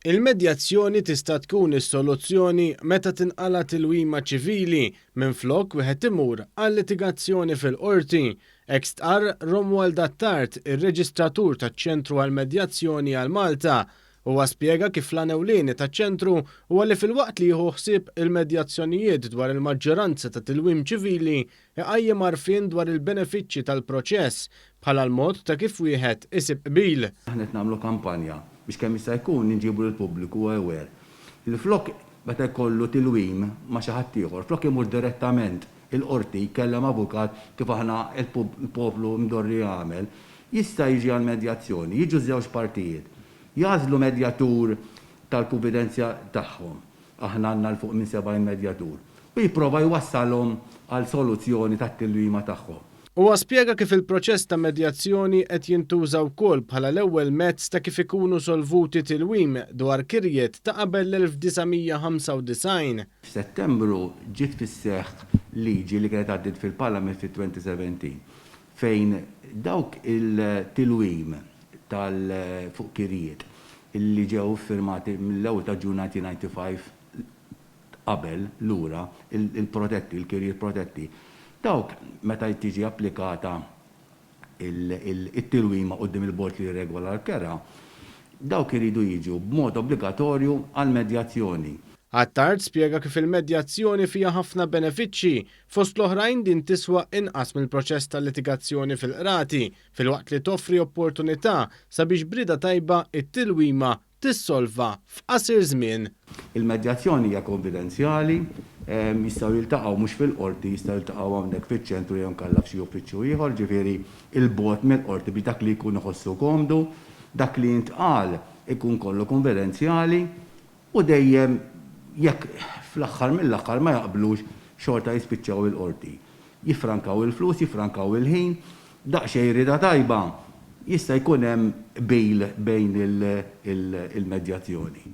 Il-medjazzjoni tista' tkun is-soluzzjoni meta tinqala' tilwima ċivili minflok wieħed imur għal litigazzjoni fil-Qorti, hekk stqarr Romuald Attard, ir-Reġistratur taċ-Ċentru għall-Medjazzjoni għal Malta. Huwa spjega kif l-għan ewlieni taċ-ċentru huwa li filwaqt li jieħu ħsieb il-medjazzjonijiet dwar il-maġġoranza ta' tilwim ċivili, iqajjem għarfien dwar il-benefiċċji tal-proċess bħala l-mod ta' kif wieħed isib qbil. Aħna qed nagħmlu kampanja biex kemm jista' jkun inġibu lill-pubbliku aware li flok meta jkollu tilwim ma' xi ħadd ieħor, flok imur direttament il-Qorti jkellem avukat kif aħna l-poplu mdorri jagħmel, jista' jiġi għall-medjazzjoni, jiġu ż-żewġ partijiet, jagħżlu medjatur tal-kunfidenzja tagħhom. Aħna għandna 'l fuq minn 70 medjatur. U jipprova jwassalhom għal soluzzjoni tat-tilwima tagħhom. Huwa spjega kif il-proċess ta' medjazzjoni qed jintuża wkoll bħala l-ewwel mezz ta' kif ikunu solvuti tilwim dwar kirjiet ta' qabel l-1995. F'Settembru ġiet fis-seħħ liġi li kienet għaddiet fil-Parlament fit-2017 fejn dawk il-tilwim tal fuq kirjiet li ġew iffirmati mill-ewwel ta' June 1995 qabel, lura, il-protetti, il-kirjiet protetti, dawk meta tiġi applikata it-tilwima quddiem il-Bord li jirregola l-kera, dawk iridu jiġu b'mod obbligatorju għall-medjazzjoni. Attard spjega kif il-medjazzjoni fiha ħafna benefiċċji, fost l-oħrajn din tiswa inqas mill-proċess tal-litigazzjoni fil-qrati, filwaqt li toffri opportunità sabiex b'rieda tajba t-tilwima tissolva f'qasir żmien. Il-medjazzjoni hija konfidenzjali, jistgħu jiltaqgħu mhux fil-Qorti, jistgħu jiltaqgħu hawnhekk fiċ-ċentru jew inkella f'xi uffiċċju ieħor, ġifieri 'l bogħod mill-Qorti biex dak li jkun iħossu komdu, dak li jintqal ikun kollu konfidenzjali U dejjem jekk fl-aħħar mill-aħħar ma jaqblux xorta jispiċċaw il-Qorti. Jiffrankaw il-flus, jiffrankaw il-ħin, daqsxejn rieda tajba jista' jkun hemm qbil bejn il-medjazzjoni.